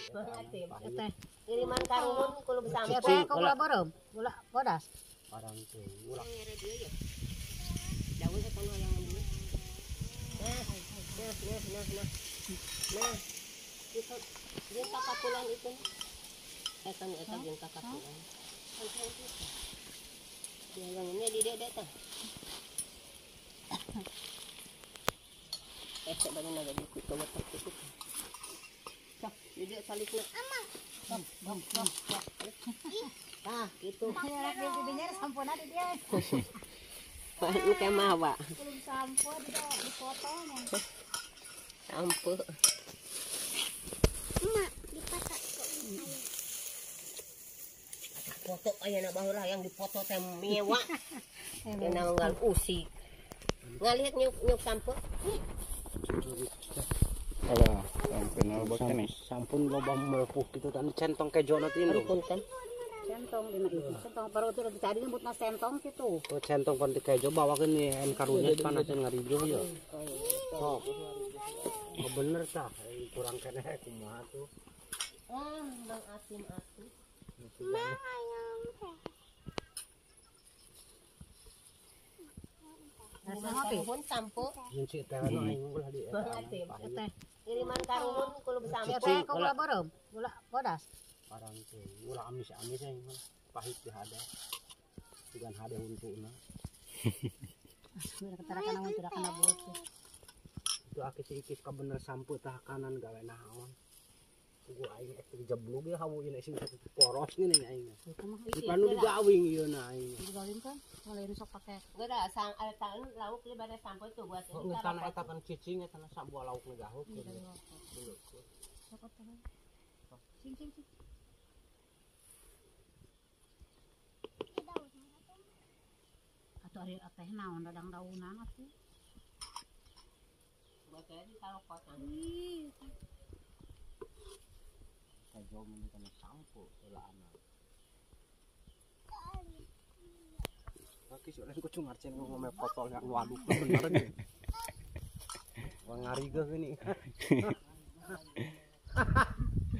Teh. Iriman karuhun kulo besampo. Teh gula beureum, gula bodas. Barang teh ulah. Daun eta nu hayang ngambil. Nah, nah, nah, nah, nah. Nah. Itu dia kakapulan itu. Eta nu eta jeung kakapulan. Dia yang ini di dek teh. Esek baru naga di kutu wetok itu. Cak, di dek salikna. Ama. Bang, bang, bang. Tah, gitu. Rek di dinya sampona di dia. Pak, ini kayak mawa. Belum sampo di di fotonya. Sampo. Emak, dipasak kok ayam. Foto aya na baheula yang dipoto teh mewah. Kena ngal usik. Ngalihat nyuk nyuk sampo. Alah, sampai nol nih. Sampun loba melepuh gitu kan centong kejona teh ini. Centong dina itu. Centong baru tuh tadi nyebutna centong gitu. Oh, centong pan teh kejo bawakeun nih en karunya panasan ngarijo ya. Oh. Oh bener tah, kurang keneh kumaha tuh. Ah, Mang Asim atuh. Mang ayam teh. Karuhun sampo. Jeung si teh anu aing ulah di eta. Teh. Iriman karuhun kulo besampo. Teh gula beureum, gula bodas. Barang teh ulah amis-amis aing mah pahit teh ada. Bukan hade huntuna. Ketara kana tidak kana butuh. Itu aki si ikis ka bener sampo tah kanan gawe naon. Kugu aing ek jeblug ya hawu ieu sing poros ngene aing. Di panu digawing ieu na aing. Digawing kan mulai sok pake. Geura sang eta lauk li bade sampo itu buat ini. Kana eta kan cicing eta na sabuah lauk nu gahuk. Sok atuh. Cing cing cing. Atuh ari teh naon dadang daunan atuh. Buat di kalokotan. Ih. Kajo mun kana sampo heula anak. Kaki soalnya kucing ngarcen ngomong potol yang waduk bener nih. Wah ngariga gini.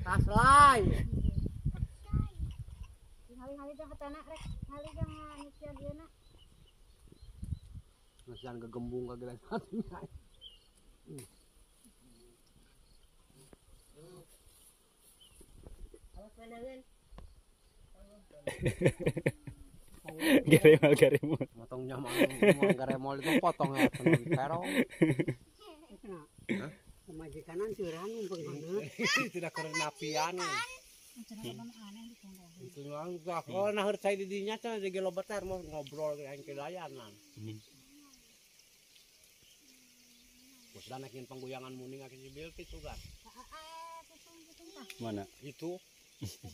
Aslay. Ngali-ngali jang katana rek, ngali jang nyucian ieu na. Masihan gegembung kagelan hatinya. Awas pandangan. Garemol garemol. Motongnya mau garemol itu potong ya terong. Hah? Pemajikanan curang ngumpul mana? Tidak keren napian. Itu nang oh nah saya di dinya cenah jadi loba teh mau ngobrol aing kelayanan. Sudah naikin pengguyangan muning akhirnya si Bilqis juga. Mana? Itu.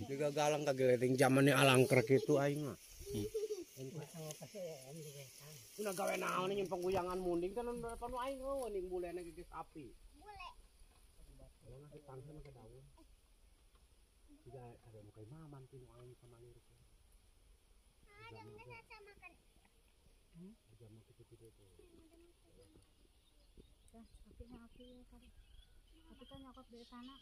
Juga galang kageleting zamannya alangkrek itu aing mah. Udah gawe naon nyin pengguyangan muning kan panu aing eueuh ning bulena geus api. Bule. Ulah ditangkeun ke daun. Juga ada muka maman tinu aing sama lirik. Ada enggak makan. Jamu gitu-gitu tuh. Apinya api kali. Tapi kan nyokot dari sana.